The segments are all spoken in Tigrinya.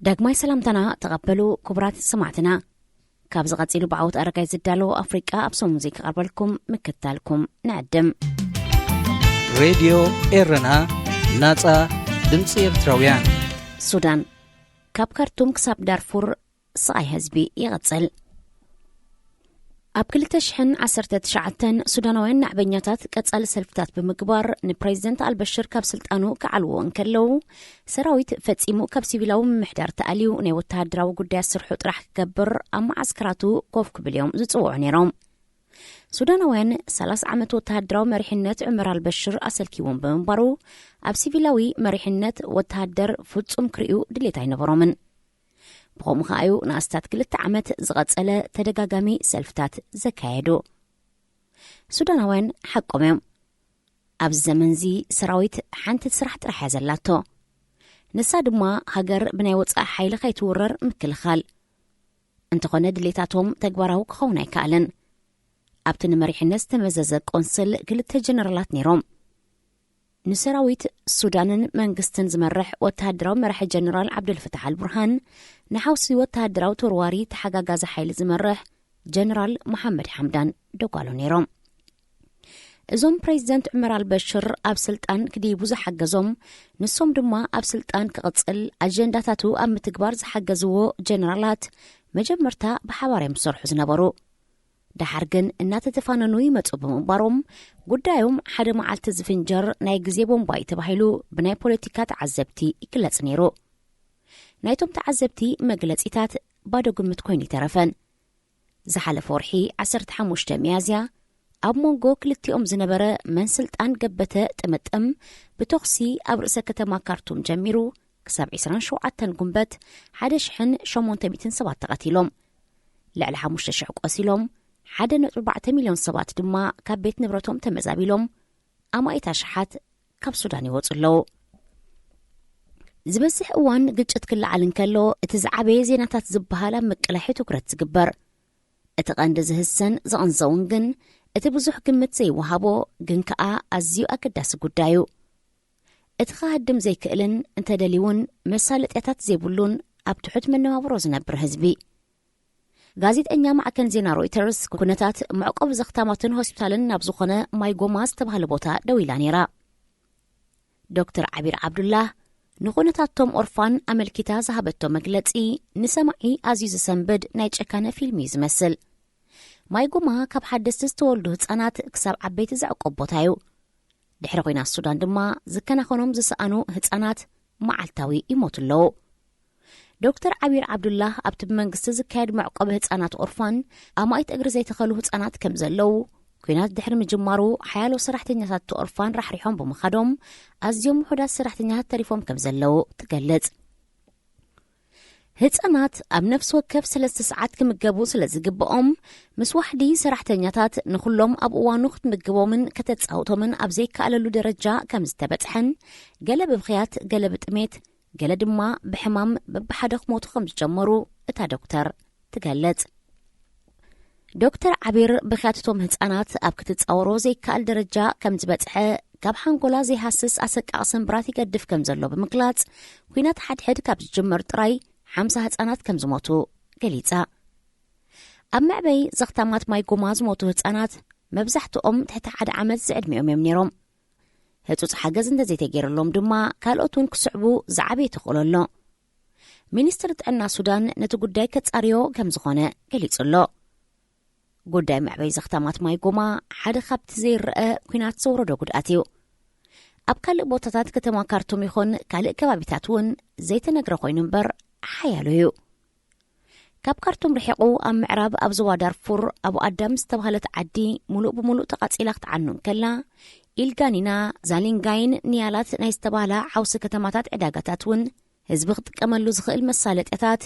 ዳግማይ ሰላምታና ተቐበሉ ክቡራት ሰማዕትና። ካብ ዝቐጺሉ ብዓወት ኣረጋይ ዝዳሎ ኣፍሪቃ ኣብ ሰሙን ዘይክቐርበልኩም ምክታልኩም ንዕድም። ሬድዮ ኤረና፣ ናጻ ድምጺ ኤርትራውያን። ሱዳን፣ ካብ ካርቱም ክሳብ ዳርፉር ስቓይ ህዝቢ ይቐጽል። ኣብ ክልተ ሽሕን ዓሰርተ ትሽዓተን ሱዳናውያን ናዕበኛታት ቀጻሊ ሰልፍታት ብምግባር ንፕሬዚደንት ኣልበሽር ካብ ስልጣኑ ክዓልዎ እንከለዉ፣ ሰራዊት ፈጺሙ ካብ ሲቪላዊ ምምሕዳር ተኣልዩ ናይ ወተሃደራዊ ጉዳያት ስርሑ ጥራሕ ክገብር ኣብ መዓስከራቱ ኮፍ ክብል እዮም ዝጽውዑ ነይሮም። ሱዳናውያን ሰላሳ ዓመት ወተሃደራዊ መሪሕነት ዑመር ኣልበሽር ኣሰልኪዎም ብምንባሩ፣ ኣብ ሲቪላዊ መሪሕነት ወተሃደር ፍጹም ክርእዩ ድሌት ኣይነበሮምን። ብኸምኡ ከኣዩ ንኣስታት ክልተ ዓመት ዝቐጸለ ተደጋጋሚ ሰልፍታት ዘካየዱ። ሱዳናውያን ሓቆም እዮም። ኣብዚ ዘመንዚ ሰራዊት ሓንቲ ስራሕ ጥራሕ እያ ዘላቶ። ንሳ ድማ ሃገር ብናይ ወጻኢ ሓይሊ ከይትውረር ምክልኻል። እንተኾነ ድሌታቶም ተግባራዊ ክኸውን ኣይከኣለን። ኣብቲ ንመሪሕነት ዝተመዘዘ ቆንስል ክልተ ጀነራላት ነይሮም። ንሰራዊት ሱዳንን መንግስትን ዝመርሕ ወተሃደራዊ መራሒ ጀነራል ዓብዱልፈታሕ ኣልቡርሃን፣ ንሓውሲ ወተሃደራዊ ተወርዋሪ ተሓጋጋዚ ሓይሊ ዝመርሕ ጀነራል መሓመድ ሓምዳን ደጓሎ ነይሮም። እዞም ፕሬዚደንት ዑመር ኣልበሽር ኣብ ስልጣን ክድይቡ ዝሓገዞም፣ ንሶም ድማ ኣብ ስልጣን ክቕጽል ኣጀንዳታቱ ኣብ ምትግባር ዝሓገዝዎ ጀነራላት መጀመርታ ብሓባር እዮም ዝሰርሑ ዝነበሩ። ደሓር ግን እናተተፋነኑ ይመጹ ብምንባሮም፣ ጉዳዮም ሓደ መዓልቲ ዝፍንጀር ናይ ግዜ ቦምባ እዩ ተባሂሉ ብናይ ፖለቲካ ተዓዘብቲ ይግለጽ ነይሩ። ናይቶም ተዓዘብቲ መግለጺታት ባዶ ግምት ኮይኑ ይተረፈን። ዝሓለፈ ወርሒ ዓሰርተ ሓሙሽተ ሚያዝያ ኣብ መንጎ ክልቲኦም ዝነበረ መን ስልጣን ገበተ ጥምጥም ብተኹሲ ኣብ ርእሰ ከተማ ካርቱም ጀሚሩ ክሳብ ዕስራን ሸውዓተን ጉንበት ሓደ ሽሕን ሸሞንተ ሚእትን ሰባት ተቐቲሎም፣ ልዕሊ ሓሙሽተ ሽሕ ቆሲሎም፣ ሓደ ነጥቢ ኣርባዕተ ሚልዮን ሰባት ድማ ካብ ቤት ንብረቶም ተመዛቢሎም፣ ኣማኢት ኣሽሓት ካብ ሱዳን ይወጹ ኣለዉ። ዝበዝሕ እዋን ግጭት ክለዓል እንከሎ እቲ ዝዓበየ ዜናታት ዝበሃል ኣብ ምቅላሕ እዩ ትኩረት ዝግበር። እቲ ቀንዲ ዝህሰን ዝቕንዘውን ግን እቲ ብዙሕ ግምት ዘይወሃቦ ግን ከኣ ኣዝዩ ኣገዳሲ ጉዳይ እዩ። እቲ ክሃድም ዘይክእልን እንተደልዩ እውን መሳለጥያታት ዘይብሉን ኣብ ትሑት መነባብሮ ዝነብር ህዝቢ። ጋዜጠኛ ማዕከን ዜና ሮይተርስ ኩነታት መዕቆቢ ዘኽታማትን ሆስፒታልን ናብ ዝኾነ ማይጎማ ዝተባህለ ቦታ ደው ኢላ ነይራ። ዶክተር ዓቢር ዓብዱላህ ንኹነታቶም ኦርፋን ኣመልኪታ ዝሃበቶ መግለጺ ንሰማዒ ኣዝዩ ዝሰንብድ ናይ ጨካነ ፊልም እዩ ዝመስል። ማይጎማ ካብ ሓደስቲ ዝተወልዱ ህጻናት ክሳብ ዓበይቲ ዘዕቆብ ቦታ እዩ። ድሕሪ ኹናት ሱዳን ድማ ዝከናኸኖም ዝሰኣኑ ህጻናት መዓልታዊ ይሞቱ ኣለዉ። ዶክተር ዓቢር ዓብዱላህ ኣብቲ ብመንግስቲ ዝካየድ መዕቆቢ ህጻናት ኦርፋን ኣማኢት እግሪ ዘይተኸሉ ህጻናት ከም ዘለዉ፣ ኲናት ድሕሪ ምጅማሩ ሓያሎ ሰራሕተኛታት እቲ ኦርፋን ራሕሪሖም ብምኻዶም ኣዝዮም ውሑዳት ሰራሕተኛታት ተሪፎም ከም ዘለዉ ትገልጽ። ህጻናት ኣብ ነፍሲ ወከፍ ሰለስተ ሰዓት ክምገቡ ስለ ዝግብኦም፣ ምስ ዋሕዲ ሰራሕተኛታት ንኹሎም ኣብ እዋኑ ክትምግቦምን ከተጻውቶምን ኣብ ዘይከኣለሉ ደረጃ ከም ዝተበጽሐን፣ ገለ ብብኽያት፣ ገለ ብጥሜት፣ ገለ ድማ ብሕማም በብሓደ ክሞቱ ከም ዝጀመሩ እታ ዶክተር ትገልጽ። ዶክተር ዓቢር ብኽያትቶም ህጻናት ኣብ ክትጻወሮ ዘይከኣል ደረጃ ከም ዝበጽሐ፣ ካብ ሓንጎላ ዘይሃስስ ኣሰቃቒ ስንብራት ይገድፍ ከም ዘሎ ብምግላጽ፣ ኲናት ሓድሕድ ካብ ዝጅመር ጥራይ ሓምሳ ህጻናት ከም ዝሞቱ ገሊጻ። ኣብ መዕበይ ዘኽታማት ማይ ጎማ ዝሞቱ ህጻናት መብዛሕትኦም ትሕቲ ሓደ ዓመት ዝዕድሚኦም እዮም ነይሮም። ህጹጽ ሓገዝ እንተዘይተገይርሎም ድማ ካልኦት እውን ክስዕቡ ዝዓበየ ተኽእሎ ኣሎ። ሚኒስትሪ ጥዕና ሱዳን ነቲ ጉዳይ ከጻርዮ ከም ዝኾነ ገሊጹ ኣሎ። ጉዳይ መዕበይ ዘኽታማት ማይ ጎማ ሓደ ካብቲ ዘይረአ ኲናት ዘውረዶ ጉድኣት እዩ። ኣብ ካልእ ቦታታት ከተማ ካርቱም ይኹን ካልእ ከባቢታት እውን ዘይተነግረ ኮይኑ እምበር ሓያሎ እዩ። ካብ ካርቱም ርሒቑ ኣብ ምዕራብ ኣብ ዞባ ዳርፉር ኣቡ ኣዳም ዝተባህለት ዓዲ ሙሉእ ብሙሉእ ተቓጺላ ክትዓኑ እንከላ፣ ኢልጋኒና፣ ዛሊንጋይን ኒያላት ናይ ዝተባህላ ሓውሲ ከተማታት ዕዳጋታት እውን ህዝቢ ክጥቀመሉ ዝኽእል መሳለጥያታት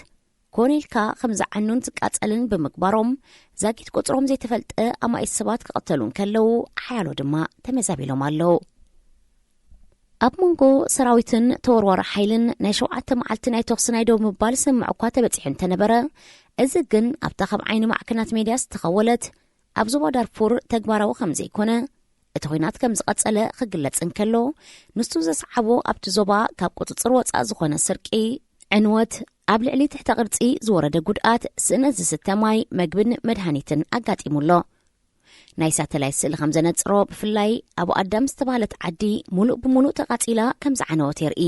ኮነ ኢልካ ከም ዝዓኑን ዝቃጸልን ብምግባሮም፣ ዛጊት ቁጽሮም ዘይተፈልጠ ኣማኢት ሰባት ክቐተሉ እንከለዉ፣ ሓያሎ ድማ ተመዛቢሎም ኣለዉ። ኣብ መንጎ ሰራዊትን ተወርዋሪ ሓይልን ናይ ሸውዓተ መዓልቲ ናይ ተኹሲ ናይ ደው ምባል ስምምዕ እኳ ተበጺሑ እንተነበረ፣ እዚ ግን ኣብታ ካብ ዓይኒ ማዕከናት ሜድያ ዝተኸወለት ኣብ ዞባ ዳርፉር ተግባራዊ ከም ዘይኮነ፣ እቲ ኹናት ከም ዝቐጸለ ክግለጽ እንከሎ፣ ንሱ ዘስዓቦ ኣብቲ ዞባ ካብ ቁጽጽር ወጻኢ ዝኾነ ስርቂ፣ ዕንወት፣ ኣብ ልዕሊ ትሕተ ቅርጺ ዝወረደ ጉድኣት፣ ስእነት ዝስተ ማይ፣ መግብን መድሃኒትን ኣጋጢሙ ኣሎ። ናይ ሳተላይት ስእሊ ከም ዘነጽሮ፣ ብፍላይ ኣብ ኣዳም ዝተባህለት ዓዲ፣ ሙሉእ ብሙሉእ ተቓጺላ ከም ዝዓነወት የርኢ።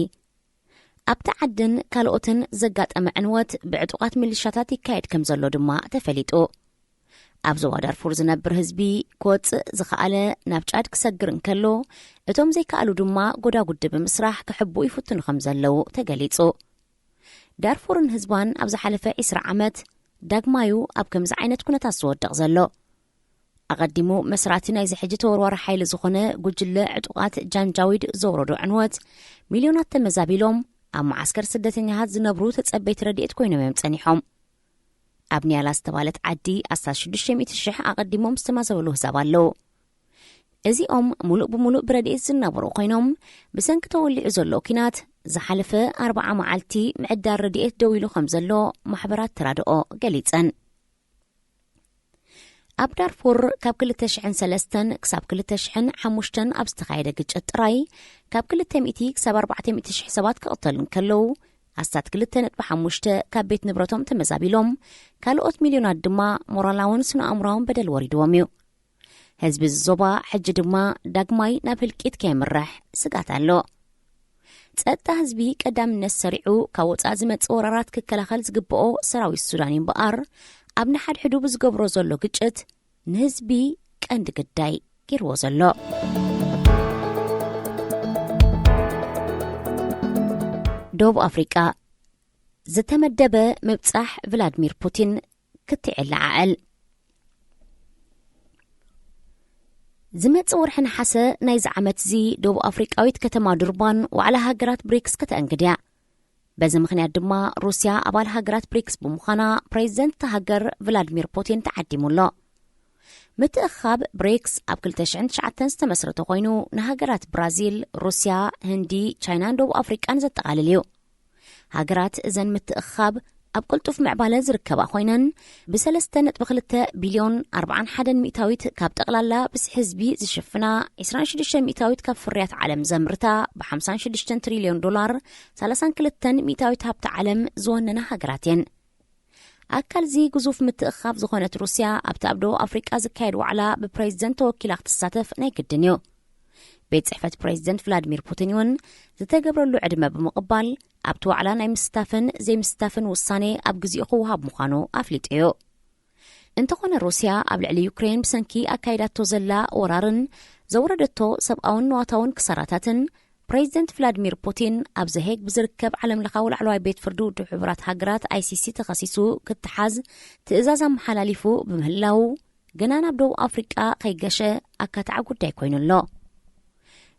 ኣብቲ ዓድን ካልኦትን ዘጋጠመ ዕንወት ብዕጡቓት ሚሊሻታት ይካየድ ከም ዘሎ ድማ ተፈሊጡ። ኣብ ዞባ ዳርፉር ዝነብር ህዝቢ ክወጽእ ዝኸኣለ ናብ ጫድ ክሰግር እንከሎ፣ እቶም ዘይከኣሉ ድማ ጎዳጉዲ ብምስራሕ ክሕብኡ ይፍትኑ ከም ዘለዉ ተገሊጹ። ዳርፉርን ህዝባን ኣብ ዝሓለፈ ዕስራ ዓመት ዳግማዩ ኣብ ከምዚ ዓይነት ኩነታት ዝወድቕ ዘሎ። ኣቐዲሙ መስራቲ ናይዚ ሕጂ ተወርዋሪ ሓይሊ ዝኾነ ጉጅለ ዕጡቓት ጃንጃዊድ ዘውረዶ ዕንወት፣ ሚልዮናት ተመዛቢሎም ኣብ መዓስከር ስደተኛታት ዝነብሩ ተጸበይቲ ረድኤት ኮይኖም እዮም ጸኒሖም። ኣብ ኒያላ ዝተባለት ዓዲ ኣስታት ሽዱሽተ ሚእቲ ሽሕ ኣቐዲሞም ዝተመዛበሉ ህዛብ ኣለዉ። እዚኦም ሙሉእ ብሙሉእ ብረድኤት ዝናበሩ ኮይኖም፣ ብሰንኪ ተወሊዑ ዘሎ ኲናት ዝሓለፈ ኣርብዓ መዓልቲ ምዕዳል ረድኤት ደው ኢሉ ከም ዘሎ ማሕበራት ተራድኦ ገሊጸን። ኣብ ዳርፉር ካብ ክልተ ሽሕን ሰለስተን ክሳብ ክልተ ሽሕን ሓሙሽተን ኣብ ዝተኻየደ ግጭት ጥራይ ካብ ክልተ ሚእቲ ክሳብ ኣርባዕተ ሚእቲ ሽሕ ሰባት ክቕተሉ እንከለዉ፣ ኣስታት ክልተ ነጥቢ ሓሙሽተ ካብ ቤት ንብረቶም ተመዛቢሎም፣ ካልኦት ሚልዮናት ድማ ሞራላውን ስነ ኣእምሮኣውን በደል ወሪድዎም እዩ። ህዝቢ እዚ ዞባ ሕጂ ድማ ዳግማይ ናብ ህልቂት ከየምርሕ ስጋት ኣሎ። ጸጥታ ህዝቢ ቀዳምነት ሰሪዑ ካብ ወጻኢ ዝመጽእ ወራራት ክከላኸል ዝግብኦ ሰራዊት ሱዳን እምበኣር፣ ኣብ ንሓድሕዱ ብዝገብሮ ዘሎ ግጭት ንህዝቢ ቀንዲ ግዳይ ገይርዎ ዘሎ። ደቡብ ኣፍሪቃ፣ ዝተመደበ ምብጻሕ ቭላድሚር ፑቲን ክትዕ ይለዓዕል። ዝመጽእ ወርሒ ነሓሰ ናይዚ ዓመት እዚ ደቡብ ኣፍሪቃዊት ከተማ ዱርባን ዋዕላ ሃገራት ብሪክስ ከተኣንግድ እያ። በዚ ምኽንያት ድማ ሩስያ ኣባል ሃገራት ብሪክስ ብምዃና ፕሬዚደንት እታ ሃገር ቭላድሚር ፑቲን ተዓዲሙ ኣሎ። ምትእኻብ ብሪክስ ኣብ ክልተ ሽሕን ትሽዓተን ዝተመስረተ ኮይኑ ንሃገራት ብራዚል፣ ሩስያ፣ ህንዲ፣ ቻይናን ደቡብ ኣፍሪቃን ዘጠቓልል እዩ። ሃገራት እዘን ምትእኻብ ኣብ ቅልጡፍ ምዕባለ ዝርከባ ኮይነን ብሰለስተ ነጥቢ ክልተ ቢልዮን ኣርባዓን ሓደን ሚእታዊት ካብ ጠቕላላ ብዝሒ ህዝቢ ዝሽፍና፣ ዕስራን ሽዱሽተን ሚእታዊት ካብ ፍርያት ዓለም ዘምርታ፣ ብሓምሳን ሽዱሽተን ትሪልዮን ዶላር ሰላሳን ክልተን ሚእታዊት ሃብቲ ዓለም ዝወነና ሃገራት እየን። ኣካል እዚ ግዙፍ ምትእኻብ ዝኾነት ሩስያ ኣብቲ ኣብ ደቡብ ኣፍሪቃ ዝካየድ ዋዕላ ብፕሬዚደንት ተወኪላ ክትሳተፍ ናይ ግድን እዩ። ቤት ጽሕፈት ፕሬዚደንት ቭላድሚር ፑቲን እውን ዝተገብረሉ ዕድመ ብምቕባል ኣብቲ ዋዕላ ናይ ምስታፍን ዘይምስታፍን ውሳኔ ኣብ ግዜኡ ክወሃብ ምዃኑ ኣፍሊጡ እዩ። እንተኾነ ሩስያ ኣብ ልዕሊ ዩክሬን ብሰንኪ ኣካይዳቶ ዘላ ወራርን ዘውረደቶ ሰብኣውን ንዋታውን ክሳራታትን ፕሬዚደንት ቭላድሚር ፑቲን ኣብ ዘሄግ ብዝርከብ ዓለምለኻዊ ላዕለዋይ ቤት ፍርዲ ውድብ ሕቡራት ሃገራት ኣይሲሲ ተኸሲሱ ክትሓዝ ትእዛዝ ኣመሓላሊፉ ብምህላው፣ ግና ናብ ደቡብ ኣፍሪቃ ከይገሸ ኣካታዒ ጉዳይ ኮይኑ ኣሎ።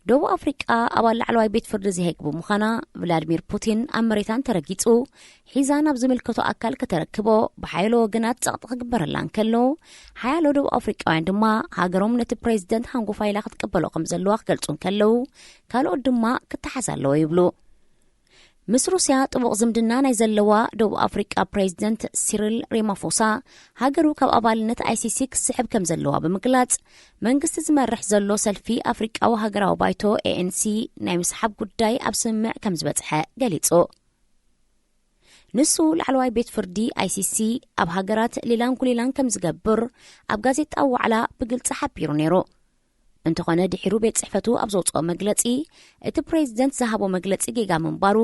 ደቡብ ኣፍሪቃ ኣባል ላዕለዋይ ቤት ፍርዲ ዘሄግ ብምዃና፣ ቭላድሚር ፑቲን ኣብ መሬታን ተረጊጹ ሒዛ ናብ ዝምልከቶ ኣካል ከተረክቦ ብሓያሎ ወገናት ጸቕጢ ክግበረላ እንከሎ፣ ሓያሎ ደቡብ ኣፍሪቃውያን ድማ ሃገሮም ነቲ ፕሬዚደንት ሃንጎፋይላ ክትቅበሎ ከም ዘለዋ ክገልጹ እንከለዉ፣ ካልኦት ድማ ክተሓዝ ኣለዎ ይብሉ። ምስ ሩስያ ጥቡቕ ዝምድና ናይ ዘለዋ ደቡብ ኣፍሪቃ ፕሬዚደንት ሲሪል ሬማፎሳ፣ ሃገሩ ካብ ኣባልነት ኣይሲሲ ክስሕብ ከም ዘለዋ ብምግላጽ፣ መንግስቲ ዝመርሕ ዘሎ ሰልፊ ኣፍሪቃዊ ሃገራዊ ባይቶ ኤኤንሲ ናይ ምስሓብ ጉዳይ ኣብ ስምምዕ ከም ዝበጽሐ ገሊጹ። ንሱ ላዕለዋይ ቤት ፍርዲ ኣይሲሲ ኣብ ሃገራት ሌላን ጉሌላን ከም ዝገብር ኣብ ጋዜጣዊ ዋዕላ ብግልጺ ሓቢሩ ነይሩ። እንተኾነ ድሒሩ ቤት ጽሕፈቱ ኣብ ዘውጽኦ መግለጺ፣ እቲ ፕሬዚደንት ዝሃቦ መግለጺ ጌጋ ምንባሩ፣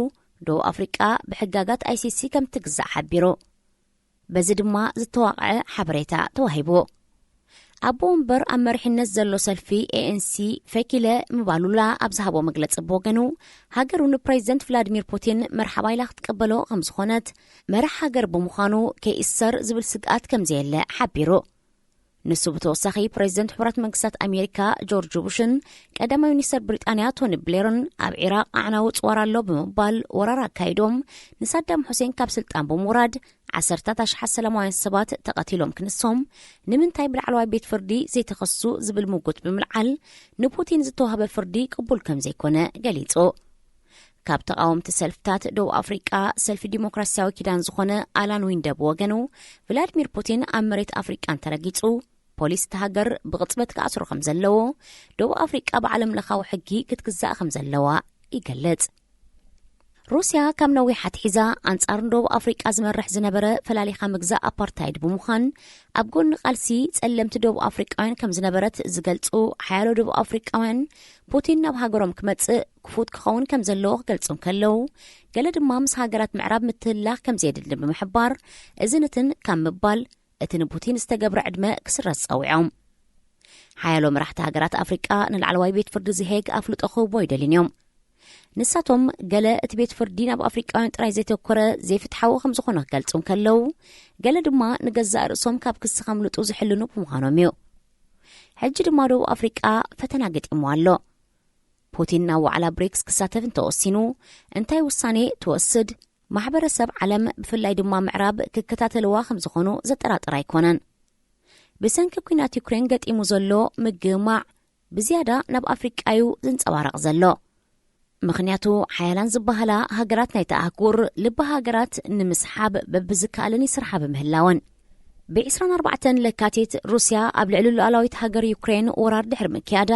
ደቡብ ኣፍሪቃ ብሕጋጋት ኣይሲሲ ከም ትግዛእ ሓቢሩ። በዚ ድማ ዝተዋቕዐ ሓበሬታ ተዋሂቡ። ኣቦ ወንበር ኣብ መሪሕነት ዘሎ ሰልፊ ኤኤንሲ ፈኪለ ምባሉላ ኣብ ዝሃቦ መግለጺ ብወገኑ፣ ሃገሩ ንፕሬዚደንት ቭላድሚር ፑቲን መርሓባ ኢላ ክትቀበሎ ከም ዝኾነት፣ መራሕ ሃገር ብምዃኑ ከይእሰር ዝብል ስግኣት ከም ዘየለ ሓቢሩ። ንሱ ብተወሳኺ ፕሬዚደንት ሕቡራት መንግስታት ኣሜሪካ ጆርጅ ቡሽን ቀዳማይ ሚኒስተር ብሪጣንያ ቶኒ ብሌርን ኣብ ዒራቕ ኣዕናዊ ጽዋር ኣሎ ብምባል ወራር ኣካይዶም ንሳዳም ሑሴን ካብ ስልጣን ብምውራድ ዓሰርታት ኣሽሓት ሰላማውያን ሰባት ተቐቲሎም ክንሶም ንምንታይ ብላዕለዋይ ቤት ፍርዲ ዘይተኸሱ ዝብል ምጉት ብምልዓል ንፑቲን ዝተዋህበ ፍርዲ ቅቡል ከም ዘይኮነ ገሊጹ። ካብ ተቓወምቲ ሰልፍታት ደቡብ ኣፍሪቃ ሰልፊ ዲሞክራሲያዊ ኪዳን ዝኾነ ኣላን ዊንደ ብወገኑ፣ ቭላድሚር ፑቲን ኣብ መሬት ኣፍሪቃ እንተረጊጹ፣ ፖሊስ እቲ ሃገር ብቕጽበት ክኣስሮ ከም ዘለዎ፣ ደቡብ ኣፍሪቃ ብዓለም ለኻዊ ሕጊ ክትግዛእ ከም ዘለዋ ይገልጽ። ሩስያ ካብ ነዊሕ ኣትሒዛ ኣንጻር ንደቡብ ኣፍሪቃ ዝመርሕ ዝነበረ ፈላሊኻ ምግዛእ ኣፓርታይድ ብምዃን፣ ኣብ ጎኒ ቃልሲ ጸለምቲ ደቡብ ኣፍሪቃውያን ከም ዝነበረት ዝገልጹ ሓያሎ ደቡብ ኣፍሪቃውያን፣ ፑቲን ናብ ሃገሮም ክመጽእ ክፉት ክኸውን ከም ዘለዎ ክገልጹ እንከለዉ፣ ገለ ድማ ምስ ሃገራት ምዕራብ ምትህልላኽ ከም ዘየድልን ብምሕባር፣ እዚ ንትን ካብ ምባል እቲ ንፑቲን ዝተገብረ ዕድመ ክስረዝ ጸዊዖም። ሓያሎ መራሕቲ ሃገራት ኣፍሪቃ ንላዕለዋይ ቤት ፍርዲ ዝሄግ ኣፍልጦ ክህቦ ይደልዩን እዮም። ንሳቶም ገለ እቲ ቤት ፍርዲ ናብ ኣፍሪቃውያን ጥራይ ዘይተኮረ ዘይፍትሓዊ ከም ዝኾነ ክገልጹ እንከለዉ፣ ገለ ድማ ንገዛእ ርእሶም ካብ ክሲ ከምልጡ ዝሕልኑ ብምዃኖም እዩ። ሕጂ ድማ ደቡብ ኣፍሪቃ ፈተና ገጢሞ ኣሎ። ፑቲን ናብ ዋዕላ ብሪክስ ክሳተፍ እንተወሲኑ፣ እንታይ ውሳኔ ትወስድ? ማሕበረሰብ ዓለም፣ ብፍላይ ድማ ምዕራብ፣ ክከታተልዋ ከም ዝኾኑ ዘጠራጥር ኣይኮነን። ብሰንኪ ኲናት ዩክሬን ገጢሙ ዘሎ ምግማዕ ብዝያዳ ናብ ኣፍሪቃ እዩ ዝንጸባረቕ ዘሎ። ምኽንያቱ፣ ሓያላን ዝበሃላ ሃገራት ናይቲ ኣህጉር፣ ልቢ ሃገራት ንምስሓብ በብዝከኣለን ይስርሓ ብምህላወን፣ ብ ዕስራን ኣርባዕተን ለካቲት ሩስያ ኣብ ልዕሊ ሉዓላዊት ሃገር ዩክሬን ወራር ድሕሪ ምክያዳ፣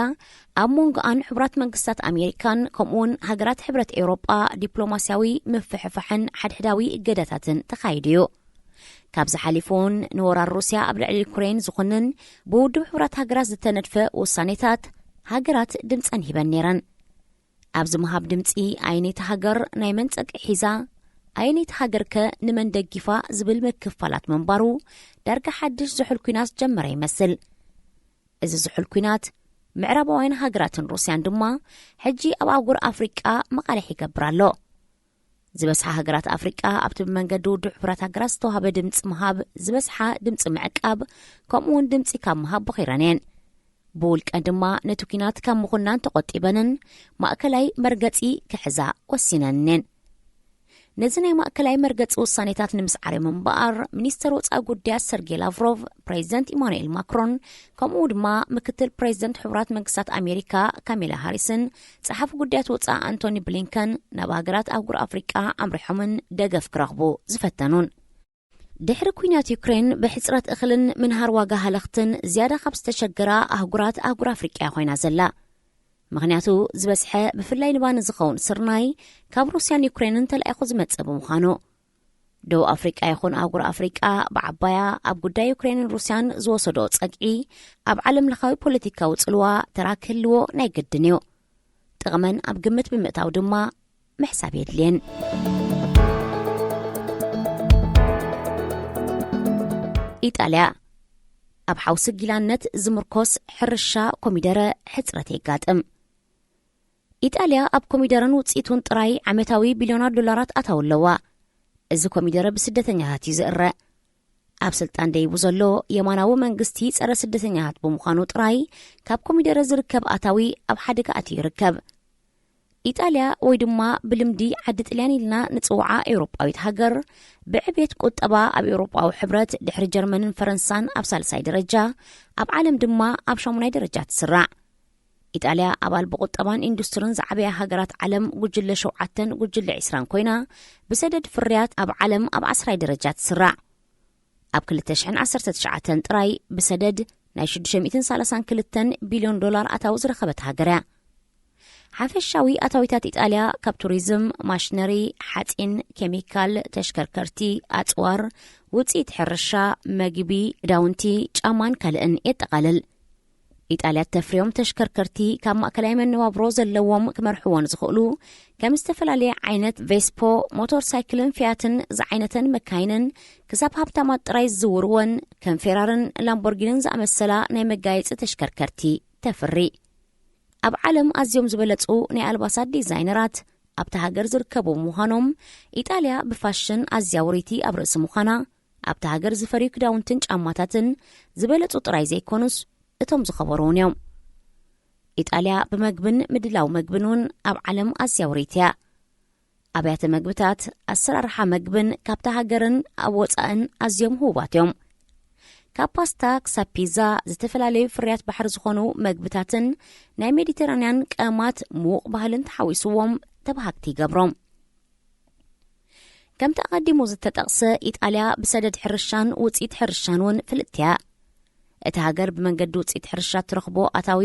ኣብ መንጎኣን ሕቡራት መንግስታት ኣሜሪካን ከምኡውን ሃገራት ሕብረት ኤውሮጳ ዲፕሎማስያዊ ምፍሕፋሕን ሓድሕዳዊ እገዳታትን ተኻይዱ እዩ። ካብዚ ሓሊፉ እውን ንወራር ሩስያ ኣብ ልዕሊ ዩክሬን ዝኹንን ብውድብ ሕቡራት ሃገራት ዝተነድፈ ውሳኔታት ሃገራት ድምጸን ሂበን ነይረን። ኣብዚ ምሃብ ድምጺ ኣየነይቲ ሃገር ናይ መን ጸግዒ ሒዛ፣ ኣየነይቲ ሃገር ከ ንመን ደጊፋ ዝብል ምክፋላት ምንባሩ ዳርጋ ሓድሽ ዝሑል ኲናት ዝጀመረ ይመስል። እዚ ዝሑል ኲናት ምዕራባውያን ሃገራትን ሩስያን ድማ ሕጂ ኣብ ኣህጉር ኣፍሪቃ መቓልሕ ይገብር ኣሎ። ዝበዝሓ ሃገራት ኣፍሪቃ ኣብቲ ብመንገዲ ውድብ ሕቡራት ሃገራት ዝተዋህበ ድምፂ ምሃብ ዝበዝሓ ድምፂ ምዕቃብ፣ ከምኡ እውን ድምፂ ካብ ምሃብ ቦኺረን እየን። ብውልቀን ድማ ነቲ ኲናት ካብ ምኹናን ተቖጢበንን ማእከላይ መርገፂ ክሕዛ ወሲነንን እየን። ነዚ ናይ ማእከላይ መርገፂ ውሳኔታት ንምስዓር እዮም እምበኣር፣ ሚኒስተር ወፃኢ ጉዳያት ሰርጌ ላቭሮቭ፣ ፕሬዚደንት ኢማኑኤል ማክሮን፣ ከምኡ ድማ ምክትል ፕሬዚደንት ሕቡራት መንግስታት ኣሜሪካ ካሜላ ሃሪስን ጸሓፊ ጉዳያት ወጻኢ ኣንቶኒ ብሊንከን ናብ ሃገራት ኣህጉር ኣፍሪቃ ኣምሪሖምን ደገፍ ክረኽቡ ዝፈተኑን። ድሕሪ ኲናት ዩክሬን ብሕጽረት እኽልን ምንሃር ዋጋ ሃለኽትን ዝያዳ ካብ ዝተሸገራ ኣህጉራት ኣህጉር ኣፍሪቃ ኮይና ዘላ። ምኽንያቱ ዝበዝሐ ብፍላይ ንባኒ ዝኸውን ስርናይ ካብ ሩስያን ዩክሬንን ተላኢኹ ዝመጽእ ብምዃኑ፣ ደቡብ ኣፍሪቃ ይኹን ኣህጉር ኣፍሪቃ ብዓባያ ኣብ ጉዳይ ዩክሬንን ሩስያን ዝወሰዶ ጸግዒ ኣብ ዓለም ለኻዊ ፖለቲካዊ ጽልዋ ተራ ክህልዎ ናይ ግድን እዩ። ጥቕመን ኣብ ግምት ብምእታው ድማ ምሕሳብ የድልየን። ኢጣልያ፣ ኣብ ሓውሲ ጊላነት ዝምርኮስ ሕርሻ ኮሚደረ ሕጽረት የጋጥም። ኢጣልያ ኣብ ኮሚደረን ውጽኢቱን ጥራይ ዓመታዊ ቢልዮናት ዶላራት ኣታዊ ኣለዋ። እዚ ኮሚደረ ብስደተኛታት እዩ ዝእረ። ኣብ ስልጣን ደይቡ ዘሎ የማናዊ መንግስቲ ጸረ ስደተኛታት ብምዃኑ ጥራይ ካብ ኮሚደረ ዝርከብ ኣታዊ ኣብ ሓደጋ ኣትዩ ይርከብ። ኢጣልያ ወይ ድማ ብልምዲ ዓዲ ጥልያን ኢልና ንጽውዓ ኤውሮጳዊት ሃገር ብዕቤት ቁጠባ ኣብ ኤውሮጳዊ ሕብረት ድሕሪ ጀርመንን ፈረንሳን ኣብ ሳልሳይ ደረጃ፣ ኣብ ዓለም ድማ ኣብ ሻሙናይ ደረጃ ትስራዕ። ኢጣልያ ኣባል ብቁጠባን ኢንዱስትርን ዝዓበያ ሃገራት ዓለም ጉጅለ ሸውዓተን ጉጅለ ዒስራን ኮይና፣ ብሰደድ ፍርያት ኣብ ዓለም ኣብ ዓስራይ ደረጃ ትስራዕ። ኣብ ክልተ ሽሕን ዓሰርተ ትሽዓተን ጥራይ ብሰደድ ናይ ሽዱሽተ ሚእትን ሰላሳን ክልተን ቢልዮን ዶላር ኣታዊ ዝረኸበት ሃገር እያ። ሓፈሻዊ ኣታዊታት ኢጣልያ ካብ ቱሪዝም፣ ማሽነሪ፣ ሓጺን፣ ኬሚካል፣ ተሽከርከርቲ፣ ኣጽዋር፣ ውጽኢት ሕርሻ፣ መግቢ፣ ክዳውንቲ፣ ጫማን ካልእን የጠቓልል። ኢጣልያ እተፍርዮም ተሽከርከርቲ ካብ ማእከላይ መነባብሮ ዘለዎም ክመርሕዎ ንዝኽእሉ፣ ከም ዝተፈላለየ ዓይነት ቬስፖ፣ ሞተር ሳይክልን ፊያትን ዝዓይነተን መካይንን፣ ክሳብ ሃብታማት ጥራይ ዝዝውርወን፣ ከም ፌራርን ላምቦርጊንን ዝኣመሰላ ናይ መጋየጺ ተሽከርከርቲ ተፍሪ። ኣብ ዓለም ኣዝዮም ዝበለጹ ናይ ኣልባሳት ዲዛይነራት ኣብታ ሃገር ዝርከቡ ብምዃኖም፣ ኢጣልያ ብፋሽን ኣዝያ ውርይቲ ኣብ ርእሲ ምዃና፣ ኣብታ ሃገር ዝፈርዩ ክዳውንትን ጫማታትን ዝበለጹ ጥራይ ዘይኮኑስ፣ እቶም ዝኸበሩ እውን እዮም። ኢጣልያ ብመግብን ምድላው መግብን እውን ኣብ ዓለም ኣዝያ ውርይቲ እያ። ኣብያተ መግብታት፣ ኣሰራርሓ መግብን ካብታ ሃገርን ኣብ ወጻእን ኣዝዮም ህቡባት እዮም። ካብ ፓስታ ክሳብ ፒዛ፣ ዝተፈላለዩ ፍርያት ባሕሪ ዝኾኑ መግብታትን ናይ ሜዲተራንያን ቀመማት ምዉቕ ባህልን ተሓዊስዎም ተባሃግቲ ይገብሮም። ከምቲ ኣቐዲሙ ዝተጠቕሰ፣ ኢጣልያ ብሰደድ ሕርሻን ውጽኢት ሕርሻን እውን ፍልጥቲ እያ። እታ ሃገር ብመንገዲ ውጽኢት ሕርሻ ትረኽቦ ኣታዊ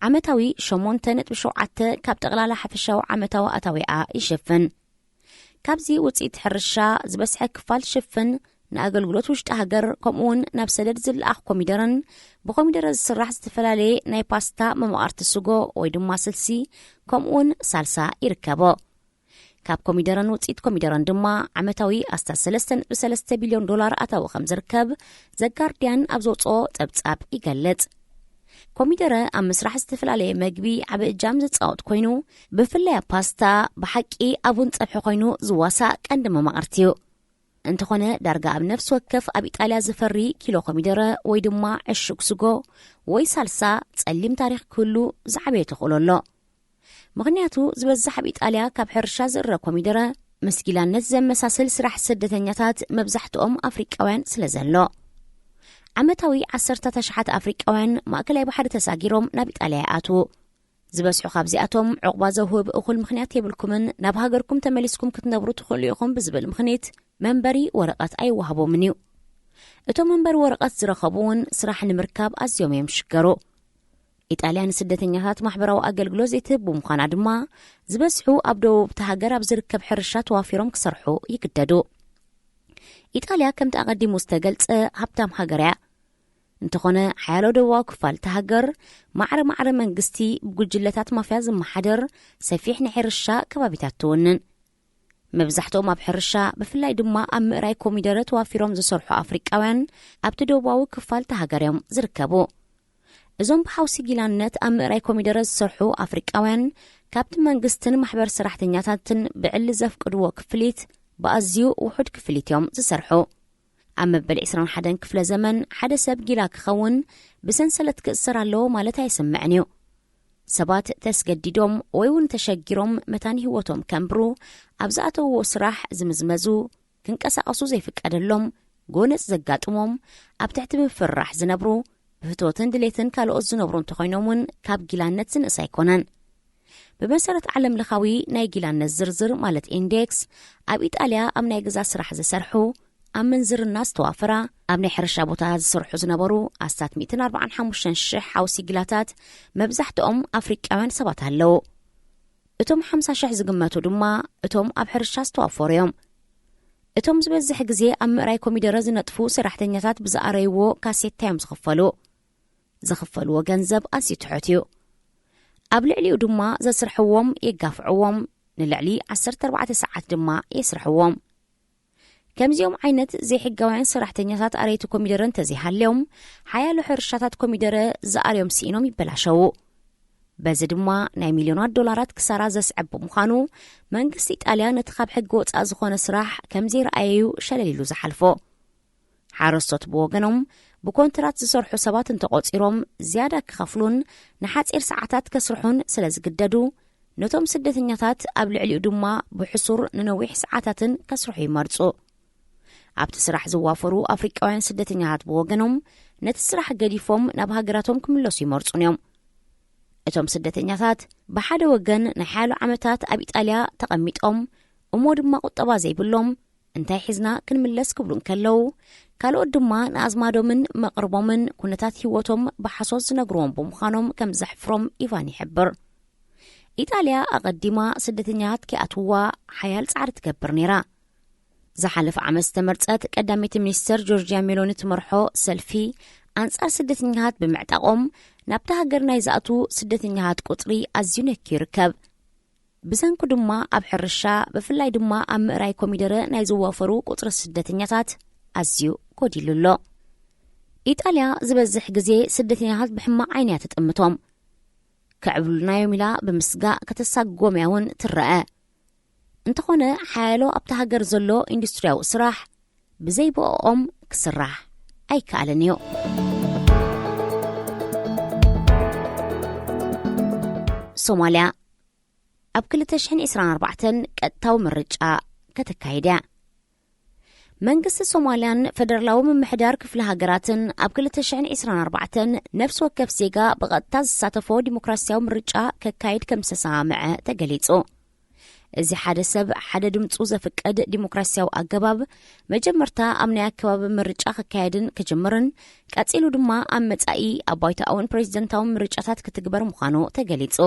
ዓመታዊ ሸሞንተ ነጥቢ ሸውዓተ ካብ ጠቕላላ ሓፈሻዊ ዓመታዊ ኣታዊኣ ይሽፍን። ካብዚ ውፅኢት ሕርሻ ዝበስሐ ክፋል ሽፍን ንኣገልግሎት ውሽጢ ሃገር፣ ከምኡውን ናብ ሰደድ ዝለኣኽ ኮሚደረን ብኮሚደረ ዝስራሕ ዝተፈላለየ ናይ ፓስታ መማቕርቲ ስጎ ወይ ድማ ስልሲ፣ ከምኡውን ሳልሳ ይርከቦ። ካብ ኮሚደረን ውፅኢት ኮሚደረን ድማ ዓመታዊ ኣስታት ሰለስተ ነጥቢ ሰለስተ ቢልዮን ዶላር ኣታዊ ከም ዝርከብ ዘጋርድያን ኣብ ዘውፅኦ ፀብፃብ ይገልጽ። ኮሚደረ ኣብ ምስራሕ ዝተፈላለየ መግቢ ዓቢ እጃም ዝፃወት ኮይኑ፣ ብፍላይ ኣብ ፓስታ ብሓቂ ኣብን ፀብሒ ኮይኑ ዝዋሳእ ቀንዲ መማቕርቲ እዩ። እንተኾነ፣ ዳርጋ ኣብ ነፍሲ ወከፍ ኣብ ኢጣልያ ዝፈሪ ኪሎ ኮሚደረ ወይ ድማ ዕሹግ ስጎ ወይ ሳልሳ ጸሊም ታሪኽ ክህሉ ዝዓበየ ተኽእሎ ኣሎ። ምኽንያቱ፣ ዝበዝሕ ኣብ ኢጣልያ ካብ ሕርሻ ዝእረ ኮሚደረ ምስ ጊላነት ዘመሳስል ስራሕ ስደተኛታት፣ መብዛሕትኦም ኣፍሪቃውያን፣ ስለ ዘሎ። ዓመታዊ ዓሰርታት ኣሽሓት ኣፍሪቃውያን ማእከላይ ባሕሪ ተሳጊሮም ናብ ኢጣልያ ይኣትዉ። ዝበዝሑ ካብዚኣቶም፣ ዕቑባ ዘውህብ እኹል ምኽንያት የብልኩምን፣ ናብ ሃገርኩም ተመሊስኩም ክትነብሩ ትኽእሉ ኢኹም ብዝብል ምኽኒት መንበሪ ወረቐት ኣይወሃቦምን እዩ። እቶም መንበሪ ወረቐት ዝረኸቡ እውን ስራሕ ንምርካብ ኣዝዮም እዮም ዝሽገሩ። ኢጣልያ ንስደተኛታት ማሕበራዊ ኣገልግሎት ዘይትህብ ብምዃና ድማ፣ ዝበዝሑ ኣብ ደቡብ እታ ሃገር ኣብ ዝርከብ ሕርሻ ተዋፊሮም ክሰርሑ ይግደዱ። ኢጣልያ ከምቲ ኣቐዲሙ ዝተገልጸ ሃብታም ሃገር እያ። እንተኾነ፣ ሓያሎ ደቡባዊ ክፋል እታ ሃገር ማዕረ ማዕረ መንግስቲ ብጉጅለታት ማፍያ ዝመሓደር ሰፊሕ ናይ ሕርሻ ከባቢታት ትውንን። መብዛሕትኦም ኣብ ሕርሻ፣ ብፍላይ ድማ ኣብ ምእራይ ኮሚደረ ተዋፊሮም ዝሰርሑ ኣፍሪቃውያን፣ ኣብቲ ደቡባዊ ክፋል እታ ሃገር እዮም ዝርከቡ። እዞም ብሓውሲ ጊላነት ኣብ ምእራይ ኮሚደረ ዝሰርሑ ኣፍሪቃውያን፣ ካብቲ መንግስትን ማሕበር ሰራሕተኛታትን ብዕሊ ዘፍቅድዎ ክፍሊት ብኣዝዩ ውሑድ ክፍሊት እዮም ዝሰርሑ። ኣብ መበል ዕስራን ሓደን ክፍለ ዘመን፣ ሓደ ሰብ ጊላ ክኸውን ብሰንሰለት ክእሰር ኣለዎ ማለት ኣይስምዕን እዩ። ሰባት ተስገዲዶም ወይ እውን ተሸጊሮም መታን ህይወቶም ከንብሩ ኣብ ዝኣተውዎ ስራሕ ዝምዝመዙ፣ ክንቀሳቐሱ ዘይፍቀደሎም፣ ጎነጽ ዘጋጥሞም፣ ኣብ ትሕቲ ምፍርራሕ ዝነብሩ፣ ብፍትወትን ድሌትን ካልኦት ዝነብሩ እንተኾይኖም እውን፣ ካብ ጊላነት ዝንእስ ኣይኮነን። ብመሰረት ዓለም ለኻዊ ናይ ጊላነት ዝርዝር፣ ማለት ኢንዴክስ፣ ኣብ ኢጣልያ ኣብ ናይ ገዛ ስራሕ ዝሰርሑ፣ ኣብ ምንዝርና ዝተዋፈራ፣ ኣብ ናይ ሕርሻ ቦታ ዝሰርሑ ዝነበሩ ኣስታት ሚእትን ኣርባዓን ሓሙሽተን ሽሕ ሓውሲ ጊላታት፣ መብዛሕትኦም ኣፍሪቃውያን ሰባት ኣለዉ። እቶም ሓምሳ ሽሕ ዝግመቱ ድማ እቶም ኣብ ሕርሻ ዝተዋፈሩ እዮም። እቶም ዝበዝሕ ግዜ ኣብ ምእራይ ኮሚደረ ዝነጥፉ ሰራሕተኛታት ብዝኣረይዎ ካሴታ እዮም ዝኽፈሉ። ዝኽፈልዎ ገንዘብ ኣዝዩ ትሑት እዩ። ኣብ ልዕሊኡ ድማ ዘስርሕዎም የጋፍዕዎም፣ ንልዕሊ ዓሰርተ ኣርባዕተ ሰዓት ድማ የስርሕዎም። ከምዚኦም ዓይነት ዘይሕጋውያን ሰራሕተኛታት ኣረይቲ ኮሚደረ እንተዘይሃልዮም፣ ሓያሎ ሕርሻታት ኮሚደረ ዝኣርዮም ስኢኖም ይበላሸዉ። በዚ ድማ ናይ ሚልዮናት ዶላራት ክሳራ ዘስዕብ ብምዃኑ፣ መንግስቲ ኢጣልያ ነቲ ካብ ሕጊ ወጻኢ ዝኾነ ስራሕ ከም ዘይረኣየዩ ሸለል ኢሉ ዝሓልፎ። ሓረስቶት ብወገኖም፣ ብኮንትራት ዝሰርሑ ሰባት እንተቖጺሮም፣ ዝያዳ ክኸፍሉን ንሓጺር ሰዓታት ከስርሑን ስለ ዝግደዱ፣ ነቶም ስደተኛታት ኣብ ልዕሊኡ ድማ ብሕሱር ንነዊሕ ሰዓታትን ከስርሑ ይመርጹ። ኣብቲ ስራሕ ዝዋፈሩ ኣፍሪቃውያን ስደተኛታት ብወገኖም፣ ነቲ ስራሕ ገዲፎም ናብ ሃገራቶም ክምለሱ ይመርጹን እዮም። እቶም ስደተኛታት ብሓደ ወገን ናይ ሓያሎ ዓመታት ኣብ ኢጣልያ ተቐሚጦም፣ እሞ ድማ ቁጠባ ዘይብሎም፣ እንታይ ሒዝና ክንምለስ ክብሉ እንከለዉ፣ ካልኦት ድማ ንኣዝማዶምን መቕርቦምን ኩነታት ህይወቶም ብሓሶት ዝነግርዎም ብምዃኖም ከም ዘሕፍሮም ኢቫን ይሕብር። ኢጣልያ ኣቐዲማ ስደተኛታት ከይኣትውዋ ሓያል ጻዕሪ ትገብር ነይራ። ዝሓለፈ ዓመት ዝተመርጸት ቀዳመይቲ ሚኒስተር ጆርጅያ ሜሎኒ ትመርሖ ሰልፊ ኣንጻር ስደተኛታት ብምዕጣቖም፣ ናብታ ሃገር ናይ ዝኣትዉ ስደተኛታት ቁጽሪ ኣዝዩ ነክዩ ይርከብ። ብሰንኩ ድማ ኣብ ሕርሻ፣ ብፍላይ ድማ ኣብ ምእራይ ኮሚደረ ናይ ዝዋፈሩ ቁጽሪ ስደተኛታት ኣዝዩ ጎዲሉ ኣሎ። ኢጣልያ ዝበዝሕ ግዜ ስደተኛታት ብሕማቕ ዓይኒ እያ ትጥምቶም። ክዕብሉልናዮም ኢላ ብምስጋእ ከተሳግጎም እያ እውን ትረአ። እንተኾነ፣ ሓያሎ ኣብታ ሃገር ዘሎ ኢንዱስትሪያዊ ስራሕ ብዘይ ብኦኦም ክስራሕ ኣይከኣልን እዩ። ሶማልያ ኣብ ክልተ ሽሕን ዕስራን ኣርባዕተን ቀጥታዊ ምርጫ ከተካይድ እያ። መንግስቲ ሶማልያን ፈደራላዊ ምምሕዳር ክፍለ ሃገራትን ኣብ ክልተ ሽሕን ዕስራን ኣርባዕተን ነፍሲ ወከፍ ዜጋ ብቐጥታ ዝሳተፎ ዲሞክራሲያዊ ምርጫ ከካይድ ከም ዝተሰማምዐ ተገሊጹ። እዚ ሓደ ሰብ ሓደ ድምጹ ዘፍቀድ ዲሞክራሲያዊ ኣገባብ፣ መጀመርታ ኣብ ናይ ኣከባቢ ምርጫ ክካየድን ክጅምርን፣ ቀጺሉ ድማ ኣብ መጻኢ ኣብ ባይቶኣውን ፕሬዚደንታውን ምርጫታት ክትግበር ምዃኑ ተገሊጹ።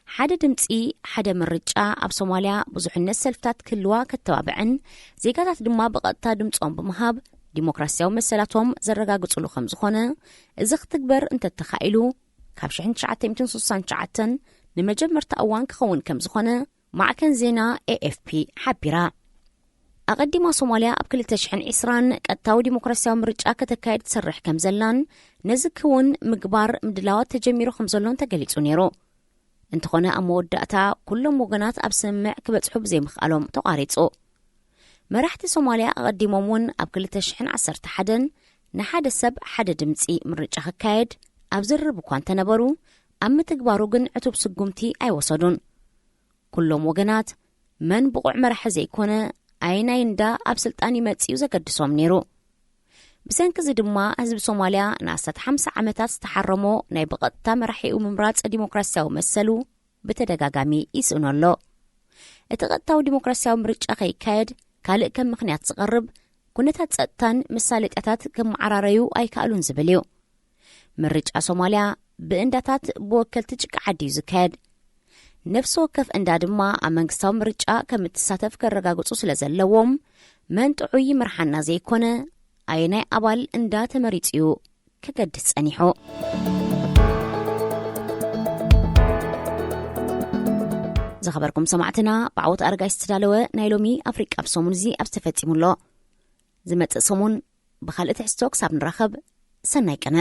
ሓደ ድምፂ፣ ሓደ ምርጫ ኣብ ሶማልያ ብዙሕነት ሰልፍታት ክህልዋ ከተባብዕን ዜጋታት ድማ ብቐጥታ ድምፆም ብምሃብ ዲሞክራሲያዊ መሰላቶም ዘረጋግፅሉ ከም ዝኾነ፣ እዚ ክትግበር እንተተኻኢሉ ካብ ሽሕን ትሽዓተ ሚእትን ስሳን ትሽዓተን ንመጀመርታ እዋን ክኸውን ከም ዝኾነ ማዕከን ዜና ኤኤፍፒ ሓቢራ። ኣቐዲማ ሶማልያ ኣብ ክልተ ሽሕን ዕስራን ቀጥታዊ ዲሞክራሲያዊ ምርጫ ከተካየድ ትሰርሕ ከም ዘላን ነዚ ክውን ምግባር ምድላዋት ተጀሚሩ ከም ዘሎን ተገሊጹ ነይሩ። እንተኾነ ኣብ መወዳእታ ኩሎም ወገናት ኣብ ስምምዕ ክበጽሑ ብዘይምኽኣሎም ተቋሪጹ። መራሕቲ ሶማልያ ኣቐዲሞም እውን ኣብ ክልተ ሽሕን ዓሰርተ ሓደን ንሓደ ሰብ ሓደ ድምፂ ምርጫ ክካየድ ኣብ ዝርርብ እኳ እንተነበሩ፣ ኣብ ምትግባሩ ግን ዕቱብ ስጉምቲ ኣይወሰዱን። ኩሎም ወገናት መን ብቑዕ መራሒ ዘይኮነ፣ ኣየናይ እንዳ ኣብ ስልጣን ይመጽእ እዩ ዘገድሶም ነይሩ። ብሰንኪ እዚ ድማ ህዝቢ ሶማልያ ንኣስታት ሓምሳ ዓመታት ዝተሓረሞ ናይ ብቐጥታ መራሒኡ ምምራጽ ዲሞክራሲያዊ መሰሉ ብተደጋጋሚ ይስእኖ ኣሎ። እቲ ቀጥታዊ ዲሞክራሲያዊ ምርጫ ከይካየድ ካልእ ከም ምኽንያት ዝቐርብ፣ ኩነታት ጸጥታን መሳለጥያታት ክመዓራረዩ ኣይከኣሉን ዝብል እዩ። ምርጫ ሶማልያ ብእንዳታት ብወከልቲ ጭቃ ዓዲ እዩ ዝካየድ። ነፍሲ ወከፍ እንዳ ድማ ኣብ መንግስታዊ ምርጫ ከም እትሳተፍ ከረጋግጹ ስለ ዘለዎም፣ መን ጥዑይ ይምርሓና ዘይኮነ፣ ኣየናይ ኣባል እንዳ ተመሪጹ እዩ ክገድስ ጸኒሑ። ዝኸበርኩም ሰማዕትና፣ ብዓወት ኣረጋይ ዝተዳለወ ናይ ሎሚ ኣፍሪቃ ኣብ ሰሙን እዚ ኣብ ዝተፈጺሙ ኣሎ። ዝመጽእ ሰሙን ብኻልእ ትሕዝቶ ክሳብ ንራኸብ፣ ሰናይ ቅነ።